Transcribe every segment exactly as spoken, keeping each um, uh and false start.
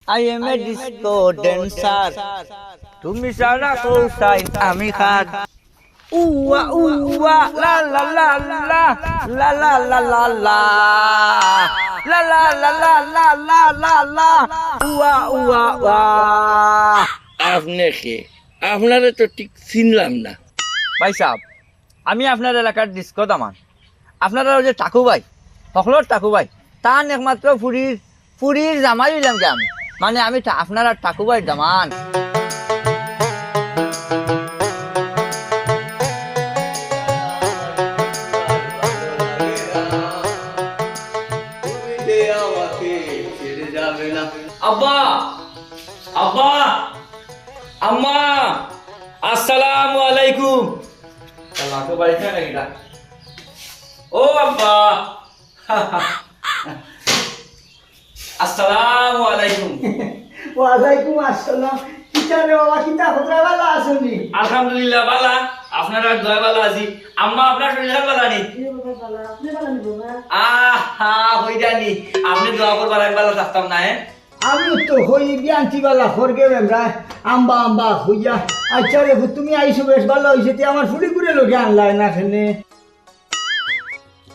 I am a disco dancer. তুমি সারা কৌশাই আমি খার। উয়া উয়া লা লা লা লা, লা লা লা লা লা, লা লা লা লা লা লা লা লা, উয়া উয়া উয়া। আপনি কে? আপনারে তো ঠিক চিনলাম না। ভাই সাহেব, আমি আপনার এলাকার ডিস্কো দামান। আপনারা ওই যে টাকু ভাই, হকলর টাকু ভাই, তান একমাত্র ফুরির, ফুরির জামাই অইলাম কি আমি? মানে আমি টা-, আপনারা টাকু ভাইর দামান। আব্বা, আব্বা, আম্মা, আসসালামু আলাইকুম। আল্লাহ, তো বাড়িত নাই নাকি এটা? ও আব্বা। আসসালামু আলাইকুম। ওয়ালাইকুম আসসালাম। কিতা রে বাবা, কিতা খবর, ভালা আছো নি? আলহামদুলিল্লাহ, ভালা। আপনারা দোয়ায় ভালা আছি। আম্মা, আপনার শরীর খান ভালা নি? এ বাবা, ভালা। আপনি ভালা নি বাবা? আহা, হই জানি। আপনি দোয়া করবার, আমি ভালা থাকতাম না, হ্যাঁ? আমি তো হই বিয়ান্তি বালা খরগে বেমরায়, আম্বা আম্বা হইয়া। আচ্ছা রে, তুমি আইছো বেশ ভালা হইছে, তে আমার ফুড়ি করে লগে আনলায় না কেনে?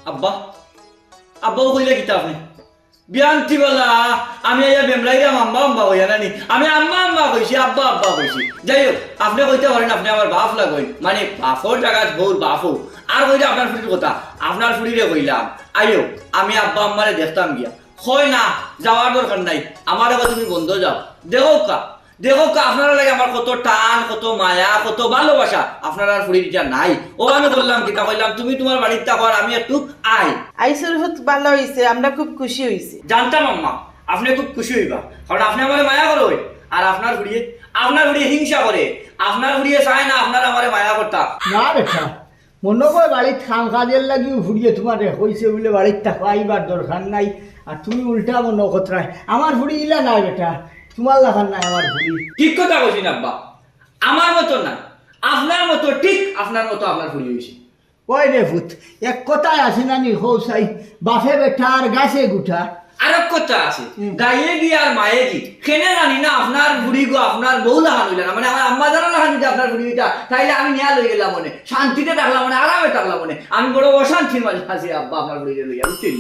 আব্বা, আব্বাও কইলে কিতা আপনি? বিয়ান্তি বালা, আমি আইয়া বেমরাইরাম আম্বা আম্বা হইয়া নানি? আমি আম্মা আম্মা কইছি, আব্বা আব্বা কইছি। যাই হোক, আপনি কইতে পারেন আপনি আমার বাফ লাগইন, মানে বাফর জাগাত বউর বাফও। আর কইলে আপনার ফুড়ির কথা, আপনার ফুড়িরে কইলাম, আইও, আমি আব্বা আম্মারে দেখতাম গিয়া। কয় না, যাওয়ার দরকার নাই, আমার আবার তুমি বন্ধ যাও। দেখো কা, দেখো কা, আপনারা লাগে আমার কত টান, কত মায়া, কত ভালোবাসা, আপনারার ফুড়ির ইটা নাই। ও আমি বললাম কিতা, কইলাম তুমি তোমার বাড়িত থাকো আর আমি একটু আই। আইসর হুত ভালা হইছে, আমরা খুব খুশি হইছি। জানতাম আম্মা, আপনি খুব খুশি হইবা, কারণ আপনি আমারে মায়া করইন, আর আপনার ফুড়িয়ে, আপনার ফুড়িয়ে হিংসা করে, আপনার ফুড়িয়ে চায় না আপনার আমারে মায়া করতা। না বেটা, মনো কয় বাড়িত কাম কাজের লাগিও ফুড়িয়ে তোমারে কইছে বুলে বাড়িত থাকো, আইবার দরকার নাই। আর তুমি উল্টা মনো কররায়। আমার ফুড়ি ইলা নায় বেটা, তোমার লাখান নায় আমার ফুড়ি। ঠিক কথা কইছইন আব্বা, আমার মতো না, আপনার মতো, ঠিক আপনার মতো আপনার ফুড়ি হইছে। ওই রে ফুত, এক কথায় আছে না নি, কও চাই, বাফে বেটা আর গাছে গুটা। আরক কথা আছে, হুম। গাইয়ে গি আর মায়ে গি। কেনে জানি না, আপনার ফুড়ি গো, আপনার বউ লাখান হইলা না। মানে, আমার আম্মা জানো লাখান যদি আপনার ফুড়ি হইতা, তাইলে আমি নিয়া লই গেলাম মনে, শান্তিতে থাকলাম মনে, আরামে থাকলাম মনে। আমি বড় অশান্তির মাঝে আছি আব্বা, আপনার ফুড়িরে লইয়া, বুঝছেন?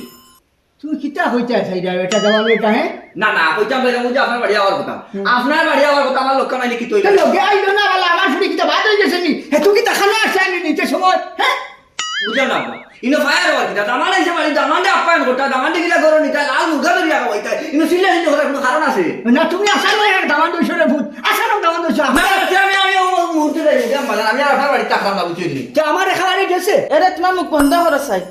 তুমি কিতা কইতে চাইরা বেটা, দামান বেটা, হ্যাঁ? না, না, কইতাম চাইলাম, ওই যে আপনার বাড়ি আওয়ার কথা। হুম। আপনার বাড়ি আওয়ার কথা, আমার লক্ষ্য নাই, লিখিত হইল। তো লগে আইলো না, বালা, আমার ফুড়ি কিতা বাদ হই গেছে নি? হে, তুই কিতা খানা আসছে আমি নিতে সময়, হ্যাঁ? বুঝলাম না আব্বা। ইনো ফায়ার হওয়ার কিতা? দামান আইছে বাড়ি, দামানরে আপ্যায়ন করতা, দামানরে কিলা গরম নিতা, লাল মুরগা ধরিয়া খাওয়াইতা। ইনো চিল্লা চিল্লি করার কোনো কারণ আছে? না, তুমি আসার নয়, দামান দইছো রে ফুত। আসার দামান দইছো। না, না, আমি, আমি ও মুহূর্তে যাই, বুঝলাম না, আমি আর আপনার বাড়িত থাকলাম না, বুঝলি? তে আমার একেবারে গেছে। এরে, তোমার মুখ বন্ধ করো, সাই।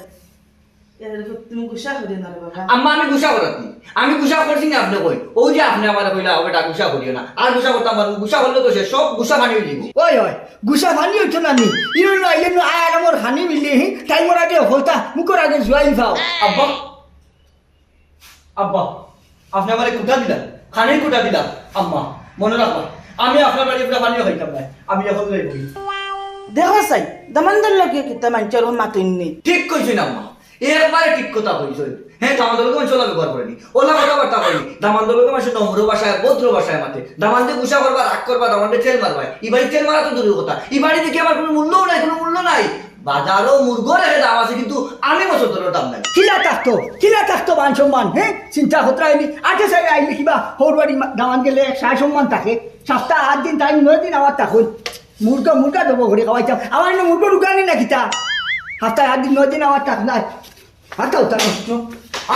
এরে, তুমি গুসা করিও না রে বাবা। আম্মা, আমি গুসা করাত নি। আমি গুসা করছি না, আপনি কই। ওই যে আপনি আমারে কইলা, "ও বেটা, গুসা করিও না।" আর গুসা করতাম পারবো, গুসা করলে তো শেষ, সব গুসা পানি হয়ে যাবো। ওই, ওই, গুসা পানি হইতো না নি। ইনো না, ইনো আয় আর আমার খানি মিললে, হি, তাই মোর আগে হইতা, মুখর আগে জুয়াইন খাও। আব্বা, আব্বা, আপনি আমারে কুটা দিলা, খানির কুটা দিলা। আম্মা, মনে রাখবা, আমি আপনার বাড়ি পুরা পানিও খাইতাম না। আমি এখন যাই বলি। দেখো চাই, দামান্দর লগে কিতা মানছে, ওরকম মাতুন নি। ঠিক কইছেন আম্মা, একবারে ঠিক কথা কইছেন। হ্যাঁ, দামান্দর লগে মানুষ ওলা ব্যবহার করেনি, ওলা কথাবার্তা করেনি। দামান্দর লগে মানুষ নম্র ভাষায়, ভদ্র ভাষায় মাতে। দামান্দে গুসা করবা, রাগ করবা, দামান্দে তেল মারবা। ইবাড়ি তেল মারা তো দূরের কথা, ইবাড়ি দেখি আমার কোনো মূল্যও নাই, কোনো মূল্য নাই। বাজারও মুরগর এরে দাম আছে, কিন্তু আমি মতো ধরো দাম নাই। কিলা থাকতো, কিলা থাকতো মান সম্মান, হ্যাঁ? চিন্তা করতে আইনি, আগে সাইডে আইনি কিবা হৌর বাড়ি মা-, দামান গেলে এক সাই সম্মান থাকে। সপ্তাহ আট দিন, তাই নয় দিন আমার থাকুন। মুরগা, মুরগা দেবো ঘরে খাওয়াইতাম। আমার এনে মুরগা ঢুকানি না কিতা? সপ্তাহে আট দিন, নয় দিন আমার থাক নাই। হাতা উতা নষ্ট।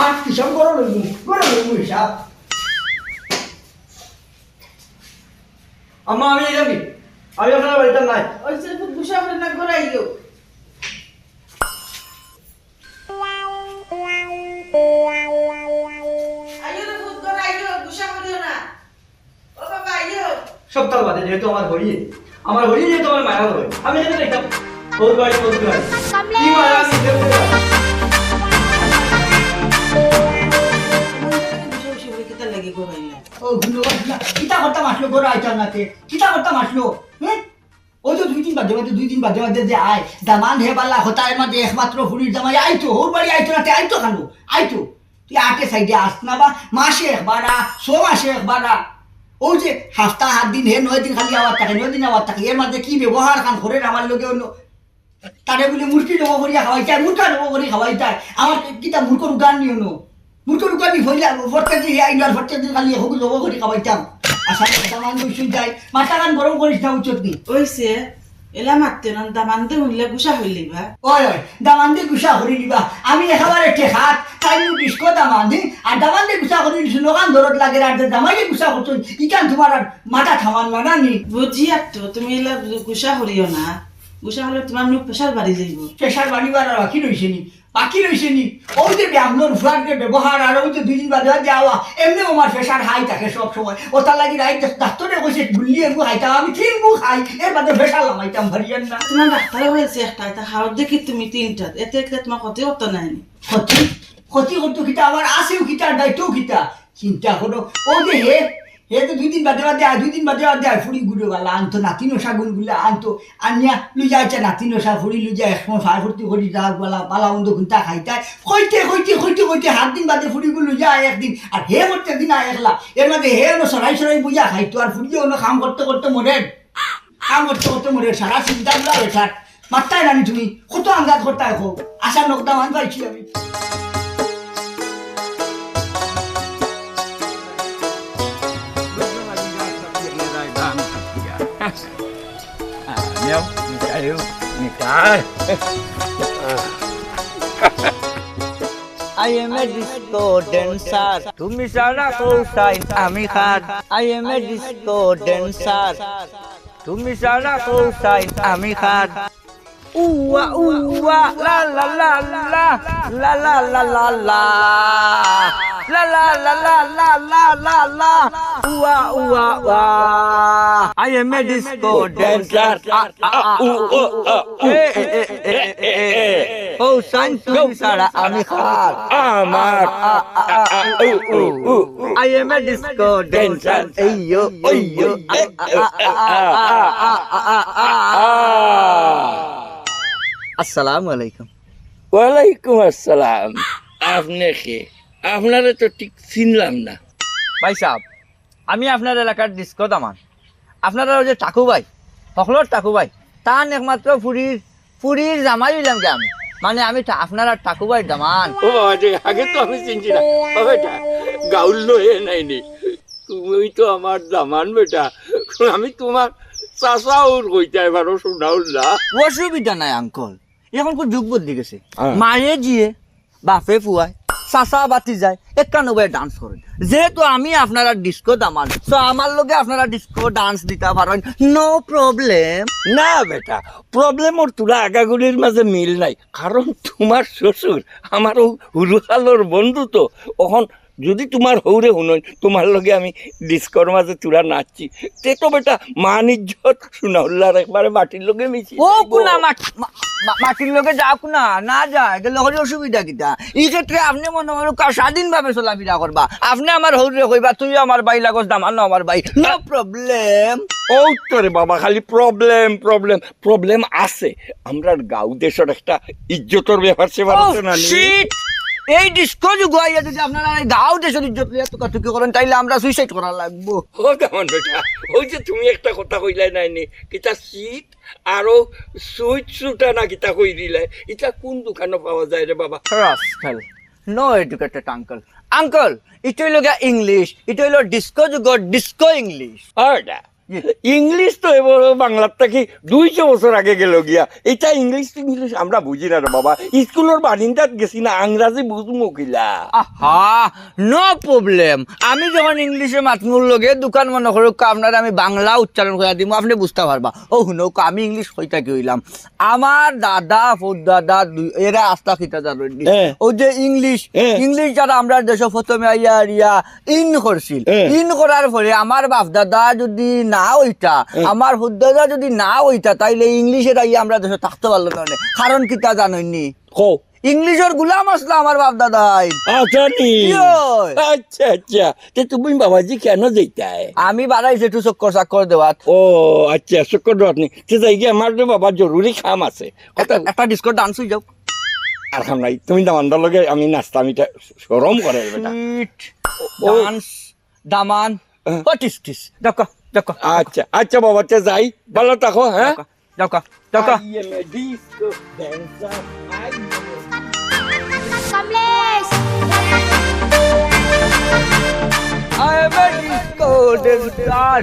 আর হিসাব গরম হইব, গরম হইব হিসাব। আম্মা, আমি এই যাবি। আমি আপনার বাড়িতে নাই। ওই ছেলে খুব গুসা করে না, ঘরে আইও। আইও রে, খুব ঘরে আইও, গুসা করিও না। ও বাবা, আইও। সপ্তাহ বাদে যেহেতু আমার হরিয়ে, আমার হরিয়ে যেহেতু আমার মায়া করে, আমি এখানে দেখতাম। ওর বাড়ি, ওর বাড়ি। কি মায়া আমি দেখতে পাই। গুসা গুসি করে কিতা লাগে ঘরে আইলা? ও, গুলো, কিতা করতাম আসলো, ঘরে আইতাম না তে। কিতা করতাম আসলো? হুম? ওই তো দুই দিন বাদে বাদে, দুই দিন বাদে বাদে যে আয়, দামান হে বালা, হতা এর মাঝে একমাত্র ফুরির দামাই আইতো, হৌর বাড়ি আইতো না, তে আইতো কেন? আইতো। তুই আটে সাইডে আস না বা, মাসে একবার আ, ছ মাসে একবার আ। অউ যে হাপ্তা সাত দিন, হে নয় দিন খালি আওয়ার থাকে, নয় দিন আওয়ার থাকে, এর মাঝে কি ব্যবহার খান করের আমার লগে অইন্য? তারে বুলে মুরগি জবো করিয়া খাওয়াইতায়, মুরগা জবো করি খাওয়াইতায়। আমার কিতা মুরগর উগান নি অইন্য? মুরগর উগান নি অইলে প্রত্যেক দিন হে আইলো আর প্রত্যেক দিন খালি হগু জবো করি খাওয়াইতাম। আচ্ছা, দামান দুই শুন যাই, মাথা কান গরম করিস না, উচ্চত নি। অইছে, এলা মাততে না, দামান্দে হুনলে গুসা অইলিবা। ওই, ওই, দামান্দে গুসা করিলিবা। আমি একেবারে ঠেকাত, তাইন ডিস্কো দামান্দে, আর দামান্দে গুসা করিলিছইন, অখান দরদ লাগের, আর যে জামাইয়ে গুসা করছইন, ইখান তুমার আর মাথা থামান না, না নি? বুঝিয়ার তো, তুমি এলা গুসা করিও না। গুসা অইলে তুমার নু প্রেশার বাড়ি যাইবো। প্রেশার বাড়িবার আর বাকি রইছে নি? বাকি রইছে নি? অউ যে ব্যামলর ফুয়ার যে ব্যবহার, আর অউ যে দুই দিন বাদে বাদে আওয়া, এমনেউ আমার প্রেশার হাই থাকে সব সময়। অতার লাগি রাইত ডাক্তারে কইছে, গুল্লি এগু খাইতাম, আমি তিন গু খাই, এর বাদে প্রেশার লামাইতাম পারিয়ার না। তুমার ডাক্তারে কইছে একটা, এটা খাওয়ার দেখি তুমি তিনটা, এতে একটা তুমার ক্ষতি করতো নায় নি? ক্ষতি? ক্ষতি করতো কিতা, আমার আছেউ কিতা, দায়িত্বও কিতা? চিন্তা করো, অউ যে হে, হে তো দুই দিন বাদে বাদে আয়, দুই দিন বাদে বাদে আয়, ফুড়ি গুলো বালা আনতো, নাতি নশা গুলো আনতো, আনিয়া লই যাইছে নাতি নশা, ফুড়ি লই যায়, এক সময় ফায়ার ফুর্তি করি যা বালা, বালা মন্দ গুনতা খাইতায়, কইতে, কইতে, কইতে, কইতে, সাত দিন বাদে ফুড়ি গুলো লই যায় একদিন, আর হে প্রত্যেক দিন আয় একলা, এর মাঝে হে অনো সরাই সরাই বইয়া খাইতো, আর ফুড়ি অনো কাম করতে করতে মরের, কাম করতে করতে মরের, সারা চিন্তা গুলা বেকার। মাততায় নানি তুমি, কত আন্দাজ করতায় কও। আশা নকদা মান পাইছি আমি। I am a disco dancer. তুমি ছাড়া কৌসাইন আমি খার। I am a disco dancer. তুমি ছাড়া কৌসাইন আমি খার। উয়া উয়া লা লা লা লা, লা লা লা লা লা, লা লা লা লা লা লা লা, উয়া উয়া উয়া। I am a disco dancer. আ, আ, আ, উ, উ, আ, উ, এ, এ, এ, এ, এ, এ। ও, শান্ত ছাড়া আমি খার। আমার। আ, আ, আ, আ, উ, উ, উ, উ। I am a disco dancer. এই, ও, ওই, ও, আ, আ, আ, আ। আসসালামু আলাইকুম। ওয়ালাইকুম আসসালাম। আপনে কে? আপনারে তো ঠিক চিনলাম না। ভাই সাব, আমি আপনার এলাকার ডিস্কো দামান। আপনারা ওই যে টাকু ভাই, হকলর টাকু ভাই, তান একমাত্র ফুরির, ফুরির জামাই অইলাম কি আমি? মানে আমি টা-, আপনারা টাকু ভাইর দামান। ও বাবা রে, আগে তো আমি চিনছি না। ও বেটা, গাউর লয়ে নাই নি। তুমি তো আমার দামান বেটা। আমি তোমার চাচা ওর কইতে পারো, সোনাউল্লাহ। অসুবিধা নাই আঙ্কল, এখন খুব যুগ বদলি গেছে। হ্যাঁ। মায়ে জিয়ে, বাপে ফুয়ায়, চাচা বাতি যায়, একানব্বই ডান্স করেন। যেহেতু আমি আপনারা ডিস্কো দামান, তো আমার লগে আপনারা ডিস্কো ডান্স দিতা পারেন, no problem। না বেটা, প্রবলেমর তুলা আগাগুলির মাঝে মিল নাই, কারণ তোমার শ্বশুর আমার ও হুরুকালর বন্ধু তো। অখন যদি তোমার হৌরে হুনইন, তোমার লগে আমি ডিস্কোর মাঝে তুলা নাচছি, তে তো বেটা মান ইজ্জত সোনাউল্লার একবারে মাটির লগে মিশি ও যাইবো। কুনা মাট-, মা-, মা-, মাটির লগে যাউক না, না যায়, গেলে হরি অসুবিধা কিতা? এই ক্ষেত্রে আপনি মনে করুন কা-, স্বাধীনভাবে চলাফেরা করবা। আপনি আমার হৌরে কইবা, "তুইও আমার ভাই লাগস, দামানও আমার ভাই।" No problem। ও তো রে বাবা, খালি প্রবলেম, প্রবলেম, প্রবলেম আছে। আমরার গাঁও দেশর একটা ইজ্জতর ব্যাপার স্যাপার ও, আছে না নি? Shit! এই ডিস্কো যুগ আইয়া যদি আপনারা এই গাঁও দেশর ইজ্জত লইয়া তুকাতুকি করেন, তাইলে আমরা সুইসাইড করা লাগবো। ও দামান বেটা, ওই যে তুমি একটা কথা কইলাই নাইনি, কিতা সিট আরো সুইট সুটা না কিতা কই দিলাই, ইটা কোন দোকানো পাওয়া যায় রে বাবা? Rascal, no educated uncle। Uncle, ইটা হইল গিয়া ইংলিশ, ইটা হইল ডিস্কো যুগর ডিস্কো ইংলিশ। অটা। ইয়ে। ইংলিশ তো এবার বাংলার থাকি দুইশো বছর আগে গেল গিয়া। ইটা ইংলিশ টিংলিশ আমরা বুঝি না রে বাবা। স্কুলর বারিন্দাত গেছি না, আংরাজি বুঝমু কিলা? আহা, no problem। আমি যখন ইংলিশে মাতমুর লগে দোকান মনে করুক, আপনারে আমি বাংলা উচ্চারণ করিয়া দিমু, আপনে বুঝতা পারবা। ও হুনউক, আমি ইংলিশ কইতা কি অইলাম? আমার দাদা, ফুত দাদা, দুই, এরা আস্তা কিতা জানইন নি? হ্যাঁ। ওই যে ইংলিশ, হ্যাঁ। ইংলিশ যারা আমরার দেশো প্রথমে আইয়া আরিয়া ইন করছিল। হ্যাঁ। ইন করার পরে আমার বাপ দাদা যদি না অইতা, হ্যাঁ। আমার ফুত দাদা যদি না অইতা, তাইলে ইংলিশের আইয়া আমরার দেশো থাকতো পারলো না অনে। কারণ কিতা জানইন নি? কও। ইংলিশর গুলাম আছলা আমার বাপ দাদাইন। আচ্ছা নি। কি অয়? আচ্ছা, আচ্ছা। তে তুমি বাবাজি কেনে যাইতায়? আমি বারাইছি একটু চক্কর চাক্কর দেওয়াত। ও, আচ্ছা, চক্কর দেওয়াত নি। তে যাইগি, আমার রে বাবা জরুরি কাম আছে। একটা, একটা ডিস্কো ডান্স অই যাউক। আর কাম নাই, তুমি দামান্দর লগে আমি নাচতাম, ইটা শরম করে বেটা। সুইট, ও। ডান্স, দামান। হ্যাঁ। ও, টিস, টিস। দেখো, দেখো। আচ্ছা, আচ্ছা বাবা, আচ্ছা যাই, ভালো থাকো, হ্যাঁ? দেখো, দেখো, দেখো। I am a disco dancer. I am a Kamlesh. I am a disco dancer.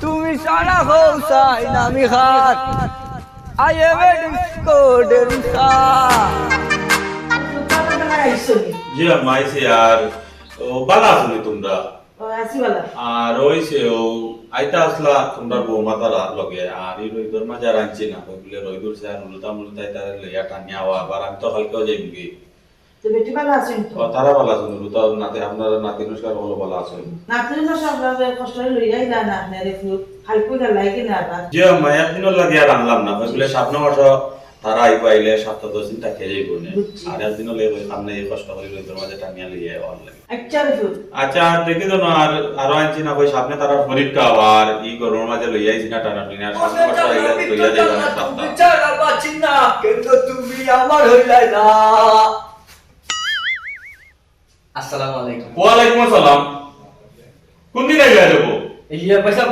তুমি সারা হও সাই নামি হাত। I am a disco dancer. জি আম্মা, আইছি। আর ও, বালা আছো নি তোমরা? ও, আছি বালা। আর ওই সে ও আইতা আসলা তোমরা বৌমা তারা লগে, আর এই রইদর মাঝে আর আনছি না, ওই বলে রইদুর সে আর উলুতা মুলুতা তারা লইয়া টানিয়া আওয়া, আবার আমি তো কালকেও যাইমুগি। তো বেটি বালা আছেন তো? ও, তারা বালা আছেন, উলুতা নাতি, আপনারা নাতি নুসকার হলো বালা আছেন? নাতি নুসকার আপনারা কষ্ট করে লইয়া আইলা না, আপনারে ফুল, কালকে গেলাই কি না আবার? জি আম্মা, একদিনও লাগে আর আনলাম না, ওই বলে সামনে মাসে তারা আইবা, আইলে সপ্তাহ দশ দিন থাকিয়া যাইবো নে। বুঝছি। আর একদিনও লাগে ওই সামনে এই কষ্ট করে রইদর মাঝে টানিয়া লইয়া আওয়ার লাগে। আচ্ছা, রে ফুল। আচ্ছা, আর দেখি তো না, আর আরো আনছি না, ওই সামনে তারা পরীক্ষা আবার, ই গরমর মাঝে লইয়া আইছি না, টানা টুনি, আর সামনে মাসে আইলে লইয়া যাইবা না, সপ্তাহ। বিচার আর বাঁচি না, কিন্তু তুমি আমার হইলাই না। আসসালামু আলাইকুম। ওয়ালাইকুম আসসালাম। কোন দিন আইলা যাবো? এই যে ভাই সাহেব,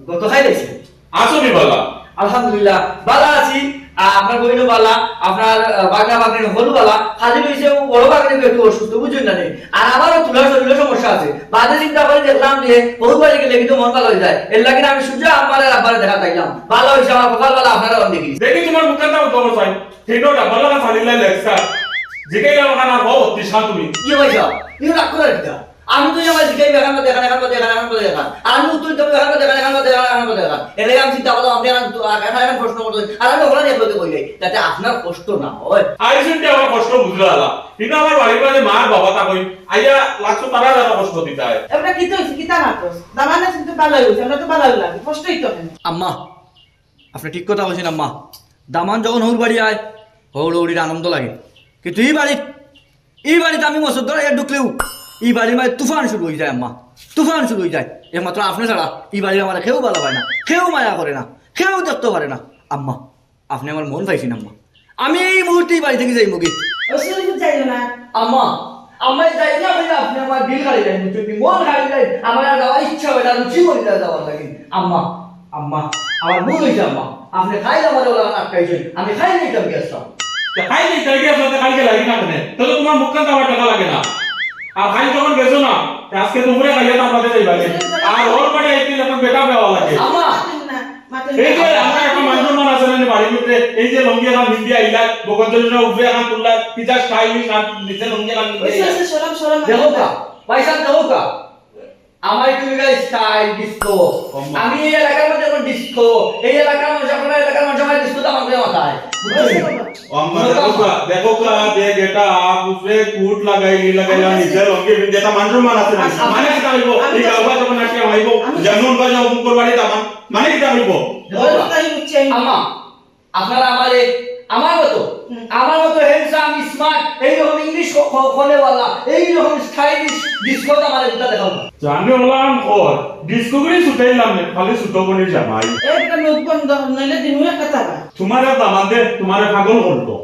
গত খাই দেখছি। আছো নি বালা? আলহামদুলিল্লাহ, বালা আছি। আ, আপনার বইনও বালা, আপনার, আ, বাগনা বাগনি হকলউ বালা। খালি লইছে ও বড় বাগনি একটু অসুস্থ, বুঝছইন না নি? আর আমারও তুলার শরীরও সমস্যা আছে। বাদে চিন্তা করে দেখলাম যে বহুত বাড়ি গেলে কিন্তু মন ভালা হয়ে যায়। এর লাগি আমি সুজা আম্মারে আব্বারে দেখা চাইলাম। বালা হইছে আমার কপাল বালা, আপনারা অন দেখি। দেখি তোমার মুখখানটা উদ্ভব চাই। ঠিক ওটা, বালা না চালিলাই লেখা। জিগাইলাম ওখানে আর হও, তৃষ্ণা তুমি। ইয়ে ভাই সাহেব, ইয়ে রাগ করার কিতা? আমি তো আমার জিগাই এখান বাদে এখান, এখান বাদে এখান, এখান বাদে এখান। আমি উত্তর দিতাম এখান বাদে এখান, এখান বাদে এখান, এখান বাদে এখান। এর লাগি আমি চিন্তা করলাম, আপনি এখান, এখান, এখান প্রশ্ন করতে, আর এখান, এখান প্রশ্ন করতে কইলে, যাতে আপনার কষ্ট না হয়। আইসুন যে আমার কষ্ট বুঝলা আলা। কিন্তু আমার বাড়ির মাঝে মা আর বাবা তা কই, আইয়া লাগছো তারা যারা কষ্ট দিতা হয়। আমরা কি তো হইছে, কিতা মাত্র? দামানে কিন্তু বালা হইছে, আমরা তো বালা লাগে, কষ্টই তো হয় না। আম্মা, আপনি ঠিক কথা কইছেন আম্মা। দামান যখন হউর বাড়ি আয়, হউর হউরির আনন্দ লাগে। কিন্তু ই বাড়িত, ই বাড়িত আমি মসজিদ ধরাইয়া ঢুকলেও ই বাড়ির মাঝে তুফান শুরু হয়ে যায় আম্মা, তুফান শুরু হয়ে যায়। একমাত্র আপনি ছাড়া ই বাড়ির আমার কেউ ভালা পায় না, কেউ মায়া করে না, কেউ দেখতে পারে না। আম্মা, আপনি আমার মন পাইছেন আম্মা, আমি এই মুহূর্তে ই বাড়ি থাকি যাইমুগি। ও শরীফ যাইও না। আম্মা, আম্মা, এই যাই না বলে আপনি আমার দিল খালি যায়, বুঝছেন নি? মন খালি যায়, আমার আর যাওয়ার ইচ্ছা হয় না, রুচি করি না যাওয়ার লাগি। আম্মা, আম্মা, আমার ভুল হইছে আম্মা, আপনি খাইলে আমার ওলা আটকাইছেন, আমি খাই নিতাম গেছিলাম। তা খাই নিতাম গেছিলাম, তা খাইলে লাগি না কেনে? তাহলে তোমার মুখখান তো আমার টাকা লাগে না। আর খাই যখন গেছো না, তা আজকে দুপুরে খাইয়া তার বাদে যাইবা নে। আর ওর বাড়ি আইতে যখন বেটা বেওয়া লাগে। আম্মা, এই যে আমরা একটা মান সম্মান আছে না বাড়ির ভিতরে, এই যে লুঙ্গি এখান পিন্দিয়া আইলা, বকন চল্লিশ উপরে এখান তুললা, পিজা স্টাইলিশ আর নিচে লুঙ্গি এখান পিন্দিয়া আইলা। দেখো কা, ভাই সাহেব, দেখো কা, আমার একটু জায়গায় স্টাইল ডিস্কো। আমি এই এলাকার মধ্যে এখন ডিস্কো, এই এলাকার মানুষ, আপনার এলাকার মানুষ আমার ডিস্কো তো আমার মাথায়, বুঝছেন? ও আম্মা, দেখো কা, দেখো কা, যে যেটা আপ উপরে কুট লাগাইলি, লাগাইলা, নিচে লুঙ্গি পিন্দিয়া, এটা মান সম্মান আছে না? মানে কিতা হইব? এই গাঁও যখন নাকি হইব, যেমন বাজা হুকুম করবানি, তেমন মানে কিতা হইব? দেখো কা, আম্মা, আপনারা আমারে, আমার মতো, হুম। আমার মতো হ্যান্ডসাম, স্মার্ট, এইরকম ইংলিশ খ-, খ-, খনেওয়ালা, এইরকম স্টাইলিশ ডিস্কো আমারে দুটা দেখাও। জানে ওলা আম খর, ডিস্কো করে ছুটাইলাম নে, খালি ছোট বোনের জামাই। এই দুটা মুখ বন্ধ, নইলে দিমু একটা থাবা। তোমার আর দামান্দে, তোমারে পাগল করলো।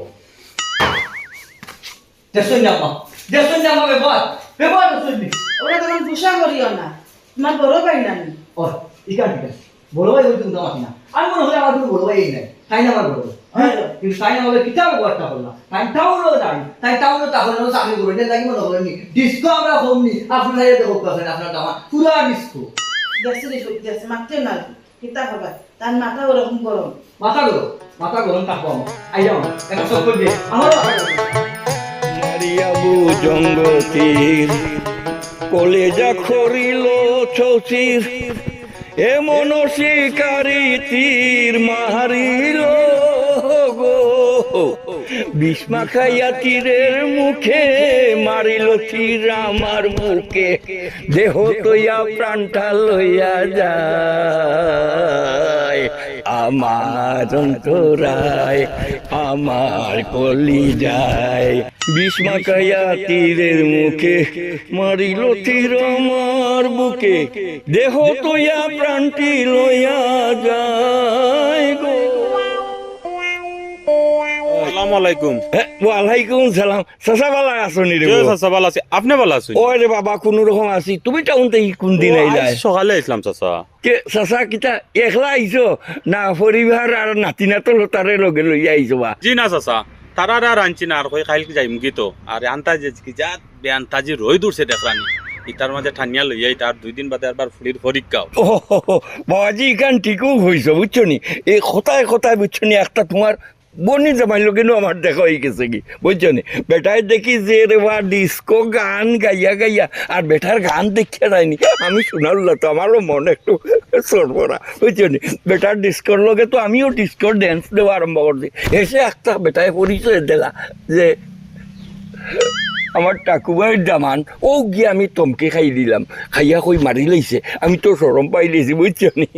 দেখছইন নি আম্মা? দেখছইন নি আম্মা ব্যবহার? ব্যবহার দেখছইন নি? ওরা তখন গুসা করিও না। তোমার বড় ভাই নানি? ও, ইকান ঠিক আছে। বড় ভাই বলতে উঠা মাতি না। আমি মনে হয় আমার কোনো বড় ভাই নাই। তাই না আমার বড় ভাই? হ্যাঁ। কিন্তু তাই না আমাদের কিতাব ব্যবহারটা করলাম। তাই টাউনও নাই। তাই টাউনও তাহলে আমরা চাকরি করবো। এটা লাগি মনে করেননি। ডিস্কো আমরা কম নি। আপনার সাইডে দেখো, আপনার দামা পুরা ডিস্কো। দেখছি রে, সত্যি আছে। মারতে না। কিতা হবা? তার মাথা ওরকম গরম। মাথা গরম, মাথা গরম থাকবো আমার। আইয়া আমার, একটা চক্কর দিয়ে, আমারও মাথা গরম। মারিয়া বুজঙ্গ তীর, কলেজা খরিল চৌচির, এমন শিকারি তীর মারিল গো। বিষ মাখাইয়া তীরের মুখে মারিল তীর আমার বুকে। দেহ তইয়া প্রাণটা লইয়া যায় আমার অন্তরায়, আমার কলিজায়। বিষ মাখাইয়া তীরের মুখে মারিল তীর আমার বুকে, দেহ তইয়া প্রাণটি লইয়া যায় গো। আসসালামু আলাইকুম। এ, ওয়ালাইকুম সালাম। চাচা, ভালা আছনি রে? জি চাচা, ভালা আছি। আপনে ভালা আছনি? ওই রে বাবা, কুনু রকম আছি। তুমি টাউন থাকি কুন দিন আইলায়? আইজ সকালে আইছলাম চাচা। কে চাচা, কিতা একলা আইছো না পরিবার আর নাতি নাতল তারে লগে লইয়া আইছো বা? জি না চাচা, তারারে আর আনছি না, আর কই কাইল যাইমুগি তো। আর আন্তাজে কি জাত বেআন্তাজি রইদ উঠছে দেখরানি। ইতার মাঝে টানিয়া লইয়া ইতা আর দুই দিন বাদে আরবার ফুড়ির পরীক্ষাও। ও, বাবাজি, ইখান ঠিকউ কইছো, বুঝছো নি? এই কথায় কথায়, বুঝছো নি, একটা তুমার বইনর জামাইর লগে নু আমার দেখা অইগেছেগি, বুঝছো নি? বেটায় দেখি যে রে বা ডিস্কো গান গাইয়া গাইয়া, আর বেটার গান দেখিয়া যায়নি, আমি হুনলাম তো আমারও মন একটু সরবরা, বুঝছো নি? বেটার ডিস্কোর লগে তো আমিও ডিস্কো ড্যান্স দেওয়া আরম্ভ করছি। হেষে একটা বেটায় পরিচয় দিলা যে আমার টাকু ভাইর দামান, অউ গিয়া আমি থমকি খাই দিলাম, খাইয়া কই মারি লাইছে, আমি তো শরম পাই লাইছি, বুঝছো নি?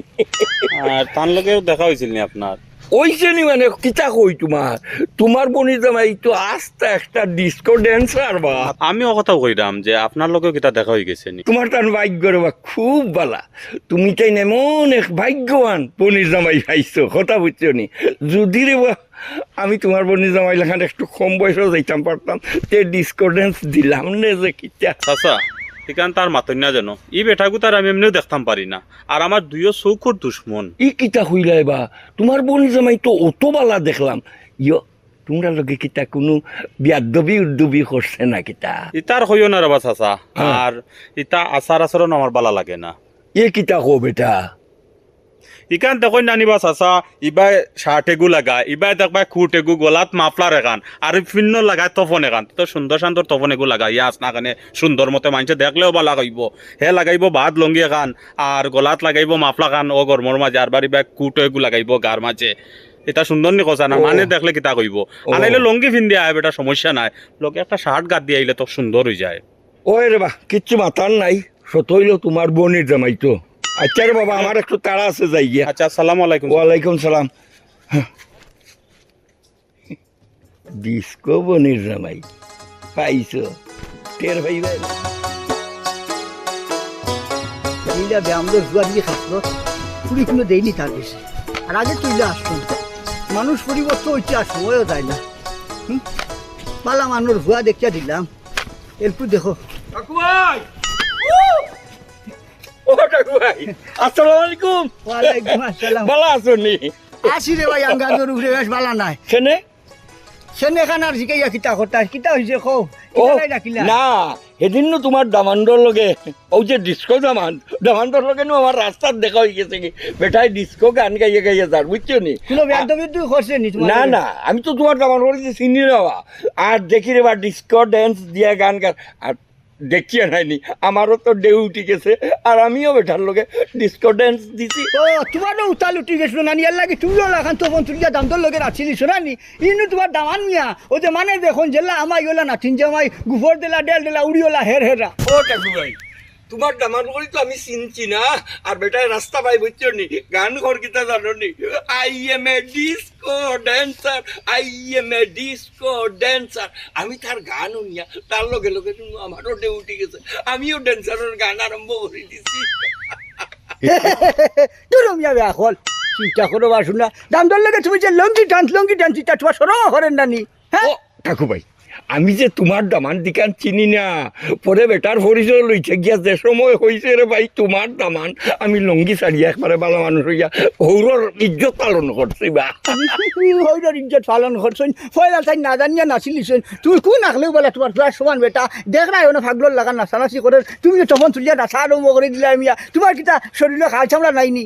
আর তান লগেও দেখা অইছিল নি আপনার? অইছে নি মানে, কিতা কই তুমার? তুমার বইনর জামাই তো আস্তা একটা ডিস্কো ড্যান্সার বা। আমি অউ কথাউ কইরাম যে আপনার লগেও কিতা দেখা অইগেছে নি? তুমার তান ভাগ্য রে বা, খুব ভালা। তুমি তাইন এমন এক ভাগ্যবান বইনর জামাই পাইছো, কথা বুঝছো নি? যুদি রে বা আমি তুমার বইনর জামাই লাখান একটু কম বয়সো যাইতাম পারতাম, তে ডিস্কো ড্যান্স দিলাম নে যে কিতা। চাচা, ইখান তার মাতইন না যেন। ই বেটাগুতারে আমি এমনেও দেখতাম পারি না। আর আমার দুইও চউখর দুশমন। ই কিতা কইলায় বা? তুমার বইনর জামাই তো অত ভালা দেখলাম। ইয়ো, তুমরার লগে কিতা কুনু বিয়াদবি উদ্দবি করছে না কিতা? ইতা আর কইও না রে বা চাচা। হ্যাঁ। আর ইতা আচার আচরণ আমার ভালা লাগে না। এ কিতা কও বেটা? ইখান দেখইন নানি বা চাচা, ইবায় শার্ট এগু লাগায়, ইবায় দেখবায় কুট এগু, গলাত মাফলার এখান, আর পিন্নো লাগায় তফন এখান। তো সুন্দর শান্তর তফন এগু লাগাইয়া আছ না কেনে, সুন্দর মতে মানষে দেখলেও ভালা কইবো। হে লাগাইবো বাদ লুঙ্গি এখান, আর গলাত লাগাইবো মাফলা খান, অউ গরমর মাঝে, আর বাড়ি বায় কুট এগু লাগাইবো গার মাঝে। ইতা সুন্দর নি কথা না, ও। মানে দেখলে কিতা কইবো? ও। আনাইলে লুঙ্গি পিন্দি আয় বেটা, সমস্যা নাই, লগে একটা শার্ট গাত দিয়া আইলে তো সুন্দর অইযায়। ওই রে বা, কিচ্ছু মাতার নাই, সত অইলেও তুমার বইনর জামাই তো। আচ্ছা রে বাবা, আমার একটু তাড়া আছে, যাই গিয়া। আচ্ছা, আসসালামু আলাইকুম। ওয়ালাইকুম সালাম। ডিস্কো বইনর জামাই পাইছো, টের পাইবায় না। এইলা বে, আমরা জুয়া দিয়ে খাসলো, কুড়ি কুনো দেইনি তার বেশি। আর আগে তুইলে আসতো না। মানুষ পরিবর্তন হইতে আর সময়ও যায় না। হুম? বালা মানুষ জুয়া দেখিয়া দিলাম, এলকু দেখো। কাকু ভাই! ও কাকু ভাই, আসসালামু আলাইকুম। ওয়ালাইকুম আসসালাম। বালা আছো নি? আছি রে ভাই, আঙ্গাজর উপরে বেশ বালা নাই। কেনে? সেনে খানার জিকাইয়া কিতা করতা? কিতা হইছে কও? ও, কিতা লাই ডাকিলা? না, হেদিন নু তুমার দামান্দর লগে, অউ যে ডিস্কো দামান্দ, দামান্দর লগে নু আমার রাস্তাত দেখা অইগেছেগি। বেটায় ডিস্কো গান গাইয়া গাইয়া যার, বুঝছো নি? কুনো বেয়াদবি করছে নি তুমার না, লগে? না, আমি তো তুমার দামান্দরে চিনি না বা। আর দেখি রে বা ডিস্কো ড্যান্স দিয়া গান গার। আর দেখিয়া নাইনি, আমারও তো ঢেউ উঠি গেছে, আর আমিও বেটার লগে ডিস্কো ড্যান্স দিছি। ও, তুমারও উতাল উঠি গেছিল নানি, এর লাগি তুমিও লাখান তফন তুলিয়া দামান্দর লগে রাখছি দিছো নানি। ইনু তুমার দামান মিয়া, অউ যে মানে দেখুন জেলা আমাই ওলা নাতিন জামাই, গুফর দেলা, ডেল দেলা, উড়ি ওলা, হের হেরা। ও কাকু ভাই, তুমার দামান করি তো আমি চিনছি না, আর বেটায় রাস্তা পাই বুঝছো নি, গান কর কিতা জানো নি? I am a disco dancer, I am a disco dancer। আমি তার গান হুনিয়া, তার লগে লগে শুনো আমারও ঢেউ উঠি গেছে, আমিও ড্যান্সারর গান আরম্ভ করি দিছি। দূর মিয়া বেআক্কল, চিন্তা করো বা শুনা, দামান্দর লগে তুমি যে লঙ্গি ডান্স, লঙ্গি ডান্স, ইতা তুমার শরম করের না নি? হ্যাঁ? ও, কাকু ভাই, আমি যে তুমার দামান দিকান চিনি না, পরে বেটার পরিচয় লইতে গিয়া যে সময় হইছে রে ভাই, তুমার দামান, আমি লুঙ্গি ছাড়িয়া একবারে বালা মানুষ অইয়া হউরর ইজ্জত পালন করছি বা। হউরর ইজ্জত পালন করছইন, পয়লা তাইন না জানিয়া নাচিলিছইন। তুমি কুন আখলেউ বালা তুমার পুয়ার সমান বেটা, দেখরায় অনো পাগলর লাখান নাচানাচি করের, তুমি তো তখন তুলিয়া নাচা আরম্ভ করি দিলায় মিয়া। তুমার কিতা শরীলো খাল চামড়া নাই নি?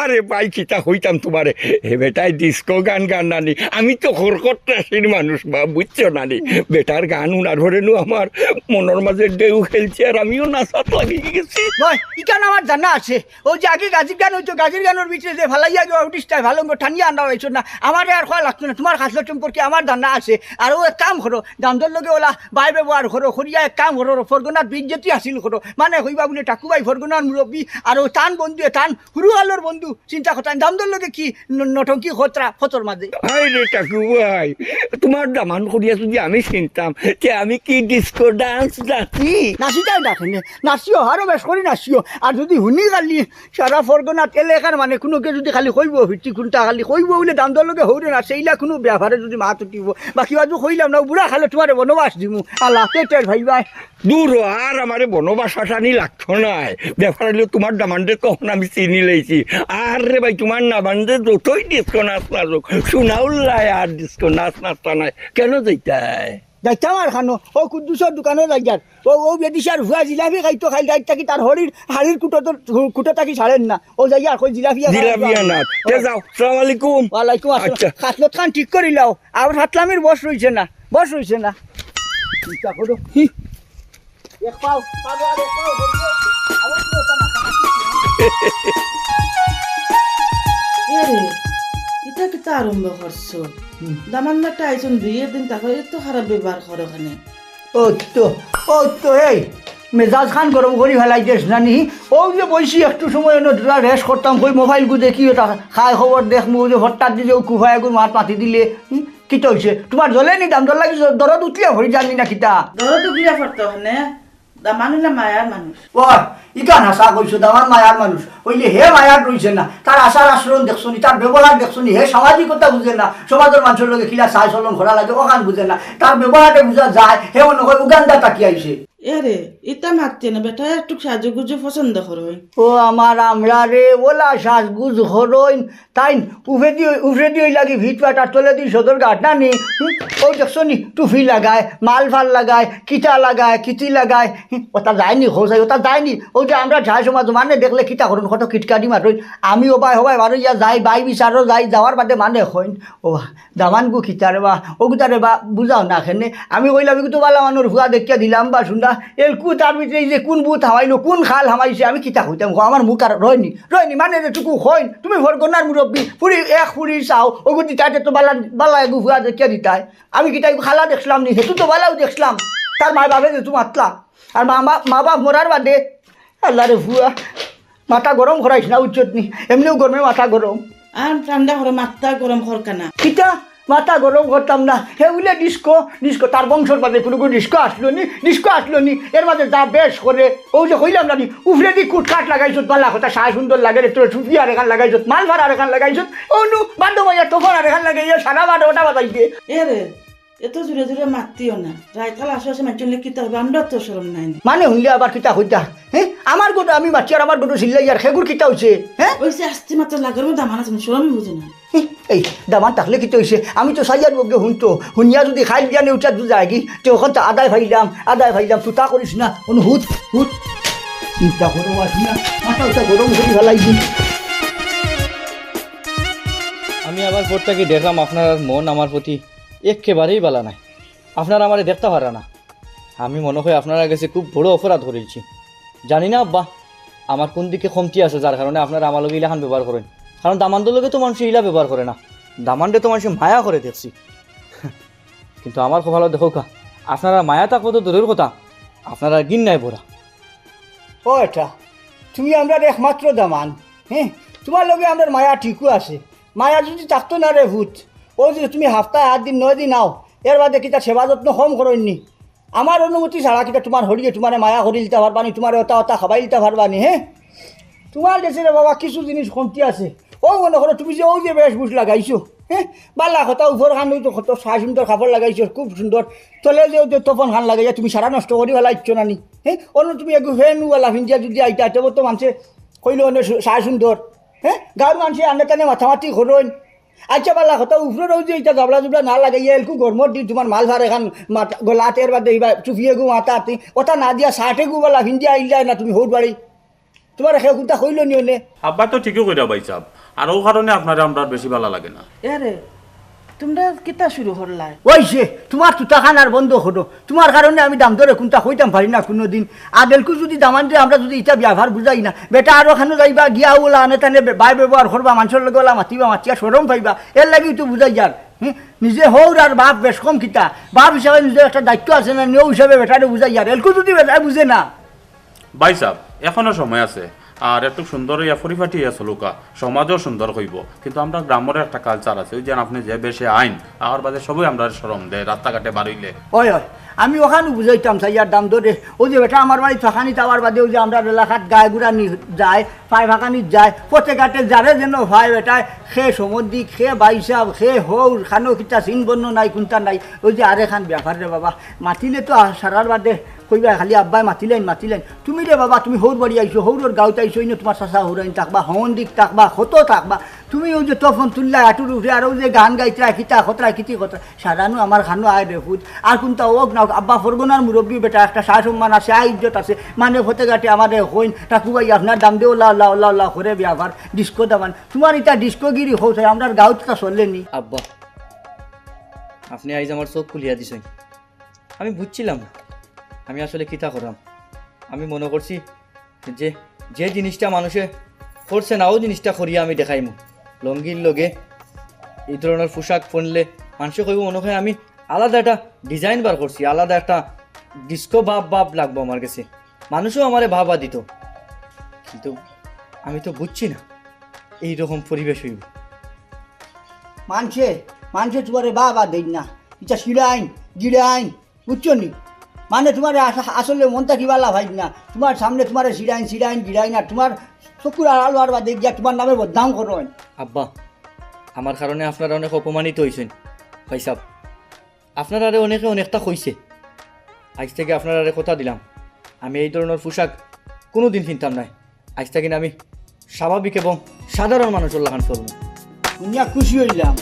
আরে ভাই, কিতা কইতাম তুমারে, হে বেটায় ডিস্কো গান গার না নি, আমি তো খরকট রাশির মানুষ বা, বুঝছো না নি? বেটার গান হুনার পরে নু আমার মনর মাঝে ঢেউ খেলছে, আর আমিও নাচাত লাগি গেছি। ভাই, ইখান আমার জানা আছে, অউ যে আগে গাজির গান অইতো, গাজির গানর ভিতরে যে ফালাইয়া গিয়া উঠিস তাই ফালঙ্গ টানিয়া আনরা অইছো না, আমারে আর কওয়া লাগতো না, তুমার খাছলত সম্পর্কে আমার জানা আছে। আর অউ এক কাম করো, দামান্দর লগে ওলা বায় ব্যবহার করো, করিয়া এক কাম করো, ফরগনার বেইজ্জতি হাসিল করো, মানে কইবা বুলে টাকু ভাই ফরগনার মুরব্বি, আর অউ তান বন্ধু, তান হুরুহালর বন্ধু, একটু চিন্তা করতাম, দামদর লগে কি ন-, নটঙ্কি খতরা ফতর মাঝে। হায় রে টাকু ভাই, তোমার দামান করিয়া যদি আমি চিনতাম, তে আমি কি ডিস্কো ডান্স নাচি? নাচিতায় না কেনে? নাচিও, আরো বেশ করি নাচিও। আর যদি হুনি খালি সারা ফরগনাত এলাকার মানে কুনুকে যদি খালি কইবো, ফিরতি কুনটা খালি কইবো বলে দামদর লগে হৌরে না, সেইলা কুনু ব্যাপারে যদি মাত উঠিবো, বাকি বাজু কইলাম না, বুড়া খালে তোমারে বনবাস দিমু। আল্লাহ, তে টের ভাই ভাই। দূর হ, আর আমারে বনবাস আসানি লাগতো নায়। ব্যাপার অইলো তোমার দামানরে তখন আমি চিনি লাইছি। আর রে ভাই, তোমার দামানরে যতই ডিস্কো নাচ নাচুক, সোনাউল্লায় আর ডিস্কো নাচ নাচতা নায়। কেনে যাইতায়? যাইতাম আর খানো, ও কুদ্দুসর দোকানো যাইয়ার। ও, ও বেদিশার ভুয়া জিলাপি খাইতো খাইল, রাইত থাকি তার হরির, হাড়ির কুটো তো, কুটো থাকি ছাড়েন না। ও যাইয়ার কই জিলাপি আর জিলাপি খাইতো। আনাত। তে যাও, সালাম আলাইকুম। ওয়ালাইকুম আসসালাম। আচ্ছা। খাসলত খান ঠিক করি লাও, আর হাতলামির বস রইছে না। বস রইছে না। চিন্তা করো। হি। এক পাও, পাও আর এক পাও, বলবো। আবার কি ওটা না? এ রে, ইটা কিতা আরম্ভ করছো? হুম। দামান বেটা আইছন বিয়ের দিন, তারপরে এত খারাপ ব্যবহার করো কেনে? ও তো, ও তো, এই, মেজাজ খান গরম করি ফেলাই দেশ না নি? ও যে বইছি একটু সময় অন্য দুটা রেস্ট করতাম, কই মোবাইল গু দেখি, ওটা খায় খবর দেখমু, যে হঠাৎ দিয়ে ও কুফায় গু মাত মাতি দিলে, হুম? কিতা অইছে? তোমার জ্বলে নি দাম দর লাগি জ-, দরদ উঠলিয়া ভরি জানি না কিতা? দরদ উঠলিয়া পড়তো কেনে? দামান অইলা মায়ার মানুষ। ওই, ইখান হাছা কইছো, দামান মায়ার মানুষ। অইলে হে মায়ার রইছে না। তার আচার আচরণ দেখছো নি, তার ব্যবহার দেখছো নি, হে সামাজিকতা বুঝে না। সমাজর মানষর লগে কিলা চাল চলন করা লাগে, অখান বুঝে না। তার ব্যবহারে বুঝা যায়, হে মনে হয় উগান্ডা থাকি আইছে। এরে, ইতা মাততে না, বেটা একটু সাজুগুজু পছন্দ করইন। ও আমার আমরারে, ওলা সাজগুজ করইন, তাইন উফরেদি, উফরেদি অই লাগি ফিটফাট আর তলেদি সদর ঘাট না নি? হুম? ও দেখছো নি? টুপি লাগায়, মালফার লাগায়, কিতা লাগায়, কিতি লাগায়। হুম? ওটা যায়নি, খোঁজাই, ওটা যায়নি। ওই যে আমরা ঝাই সমাজ মানে দেখলে কিতা করইন, কত কিটকাটি মারইন। আমি ওবায় হবায় বারো ইয়া যাই, বাই বিচারও যাই, যাওয়ার বাদে মানে কইন, ও দামান গু কিতা রে বা, ও কিতা রে বা, বুঝাও না কেনে। আমি কইলাম, "ইগু তো বালা মানুর ফুয়া দেখিয়া দিলাম বা শুনলা।" এলকু তার ভিতরে এই যে কোন বুত হামাইলো, কোন খাল হামাইছে, আমি কিতা কইতাম? কও, আমার মুখ আর রয়নি, রয়নি, মানে যেটুকু কইন, তুমি ফরগনার মুরব্বি, ফুড়ি এক ফুড়ি চাও, ওগু দিতাই তো বালা, বালা এগু ফুয়া দেখিয়া দিতাই। আমি কিতা ইগু খালা দেখছিলাম নি, হেতু তো বালাও দেখছিলাম। তার মা বাপে যেতু মাতলা, আর মা, মা, মা বাপ মরার বাদে, আল্লাহ রে ফুয়া, মাথা গরম করাইস না, উচ্চত নি, এমনিও গরমে মাথা গরম। আর ঠান্ডা করো, মাথা গরম করকা না। কিতা? মাথা গরম করতাম না। হে উলে ডিস্কো, ডিস্কো, তার বংশর মাঝে কোনো কোনো ডিস্কো আসলো নি, ডিস্কো আসলো নি। এর মাঝে যা বেশ করে, ও যে কইলাম না নি, উফরেদি কুটকাট লাগাইছত, বালা কথা, সাজ সুন্দর লাগে রে, তোর টুপি আর এখান লাগাইছত, মালফার আর এখান লাগাইছত, অনু বাদ্য মাইয়া তখন আর এখান লাগাইয়া সারা বারোটা বাজাইছে। এ রে, এত জোরে জোরে মাতিও না। রাইতকাল আশে পাশে মানষে হুনলে কিতা অইবো? আমরার তো শরম নাই নি। মানে হুনলে আবার কিতা কইতা? হে? আমার গরু আমি মাতি আর আমার গরু চিল্লাই আর হেগুর কিতা অইছে? হে? অইছে আস্তে মাত্র লাগর মধ্যে দামান আছে, শরমই বুঝে না। হে? এই দামান থাকলে কিতা অইছে? আমি তো চাইয়ার বগে হুনতো। হুনিয়া যদি খাইল বিয়ানে উঠা দু যায়গি, তে অখন তো আদায় পাইলাম, আদায় পাইলাম। তুতা করিস না, অনু হুত, হুত। চিন্তা করো, আসি না। মাথা উঠা গরম করি ফেলাই দিন। আমি আবার পর থাকি দেখলাম আপনার মন আমার প্রতি একেবারেই বালা নাই। আপনারা আমারে দেখতা পাররা না। আমি মনে হয় আপনারার গেছে খুব বড় অপরাধ করিলছি। জানি না আব্বা, আমার কোন দিকে কমতি আছে যার কারণে আপনারা আমার লগে ইলাখান ব্যবহার করইন। কারণ দামান্দর লগে তো মানষে ইলা ব্যবহার করে না। দামান্দরে তো মানষে মায়া করে দেখছি। কিন্তু আমার কপালো দেখউক্কা, আপনারার মায়া থাকবো তো দূরর কথা, আপনারার ঘিন্নায় ভরা। ও এটা, তুমি আমরার একমাত্র দামান, হে? তোমার লগে আমরার মায়া ঠিকউ আছে। মায়া যদি থাকতো না রে পুত, অউ যে তুমি হাপ্তায় আট দিন নয় দিন আও, এর বাদে কিতা সেবা যত্ন কম করইন নি? আমার অনুমতি ছাড়া কিতা তোমার হড়িয়ে তোমারে মায়া করিলিতা পারবা নি, তোমারে অতা অতা খাবাইলিতা পারবা নি, হে? তোমার গেছে রে বাবা কিছু জিনিস কমতি আছে। অউ মনো করো তুমি যে অউ যে বেশভূষ লাগাইছো, হে? বালা কথা, উপর খান অউ তো কত সাজ সুন্দর কাপড় লাগাইছো, খুব সুন্দর। তলে যে অউ যে তপন খান লাগাইয়া তুমি সারা নষ্ট করি ফালাইছো না নি, হে? অনো তুমি এগু ফেন ওয়ালা ফিন্দিয়া যদি আইতা, তেবো তো মানষে কইলো অনে সু-, সাজ সুন্দর, হে? গাঁওর মানষে আনে তানে মাতামাতি করইন। আচ্ছা বালা কথা, উপরর অউ যে ইটা জাবলা জুবলা না লাগাইয়া, এলকু গরমর দিন তোমার মালফার এখান মাথা, গলাত, এর বাদে ইবা টুপি এগু মাথাত, অতা না দিয়া শার্ট এগু বালা ফিন্দিয়া আইলায় না তুমি হউর বাড়ি। তোমারে কেউ কুন্তা কইলো নি অনে? আব্বা তো ঠিকই কইরা ভাইসাব, আর অউ কারণে আপনারে আমরার বেশি বালা লাগে না। এরে, তোমরা কিতা শুরু করলায়? অইছে, তোমার তুতাখান আর বন্ধ করো। তোমার কারণে আমি দামদরে কুন্তা কইতাম পারি না কুনুদিন। আর এলকু যদি দামান্দরে আমরা যদি ইটা ব্যবহার বুঝাই না, বেটা আরো খানো যাইবা, গিয়া অলা আনে তানে বে-, বায় ব্যবহার করবা, মানষর লগে অলা মাতিবা, মাতিয়া শরম পাইবা, এর লাগিউ তো বুঝাইয়ার। হুম? নিজে হউর আর বাপ বেশ কম কিতা? বাপ হিসাবে নিজর একটা দায়িত্ব আছে না, নি? অউ হিসাবে বেটারে বুঝাইয়ার। এলকু যদি বেটায় বুঝে না, ভাইসাব, এখনো সময় আছে। আর একটু সুন্দর অইয়া পরিপাটি অইয়া চলউক্কা, সমাজও সুন্দর অইবো। কিন্তু আমরার গ্রামর একটা কালচার আছে, ওই যে আপনে যে বেশে আইন, আর বাদে সবই আমরারে শরম দেয় রাস্তাঘাটে বারইলে। ওই ওই, আমি অখানউ বুঝাইতাম চাইয়ার দাম দরে। ওই যে বেটা আমার বাড়িত ফাকানিত আওয়ার বাদে ওই যে আমরার এলাকাত গাই গুড়া নি যায়, পায় ফাকানিত যায়, পথে ঘাটে যারে যেন পায় বেটায়, কে সমদ্দিক, কে ভাইসাব, কে হউর, খানো কিতা চিন বর্ণ নাই, কুনতা নাই। ওই যে আরেকখান ব্যাপার রে বাবা, মাতিলে তো আ-, সারার বাদে কইবা খালি আব্বায় মাতিলাইন, মাতিলাইন। তুমি রে বাবা, তুমি হউর বাড়ি আইছো, হউরর গাউত আইছো, ইনো তুমার চাচা হউরাইন থাকবা, হমন্দিক থাকবা, কত থাকবা। তুমি ওই যে তফন তুল্লা আটুর উপরে আর ওই যে গান গাইতরা, কিতা খতরা, কিতি খতরা, সারানু আমার খানো আয় রে ফুত। আর কুনতা অউক না অউক, আব্বা ফরগনার মুরব্বি বেটা, একটা সার সম্মান আছে, আয় ইজ্জত আছে। মানে পথে ঘাটে আমারে কইন, "টাকু ভাই, আপনার দাম দেও, লা, লা, লা, লা, করে ব্যাপার, ডিস্কো দামান।" তুমার ইতা ডিস্কোগিরি হউছে, আমরার গাউত তা চলে নি। আব্বা, আপনে আইজ আমার চউখ খুলিয়া দিছইন। আমি বুঝছিলাম না আমি আসলে কিতা করাম। আমি মনো করছি যে, যে জিনিসটা মানুষে করছে না, অউ জিনিসটা করিয়া আমি দেখাইমু। লুঙ্গির লগে ই ধরনর পোশাক পরলে মানষে কইবো মনো অয় আমি আলাদা একটা design বার করছি, আলাদা একটা ডিস্কো ভাব ভাব লাগবো আমার গেছে, মানুষেও আমারে বাহবা দিতো। কিন্তু আমি তো বুঝছি না এই রকম পরিবেশ অইবো। মানষে, মানষে তুমারে বাহবা দেইন না। ইতা সিরাইন, গিরাইন, বুঝছো নি? মানে তুমারে আস-, আসলে মন থাকি ভালা পাইন না। তুমার সামনে তুমারে সিরাইন, সিরাইন, গিরাইন, আর তুমার চকুর আড়াল অওয়ার বাদে গিয়া তুমার নামে বদনাম করইন। আব্বা, আমার কারণে আপনারা অনেক অপমানিত অইছইন। ভাইসাব, আপনারারে অনেকে অনেকটা কইছে। আইজ থাকি আপনারারে কথা দিলাম, আমি এই ধরনর পোশাক কুনুদিন পিনতাম নায়। আইজ থাকি আমি স্বাভাবিক এবং সাধারণ মানুষর লাখান চলমু। হুনিয়া খুশি অইলাম।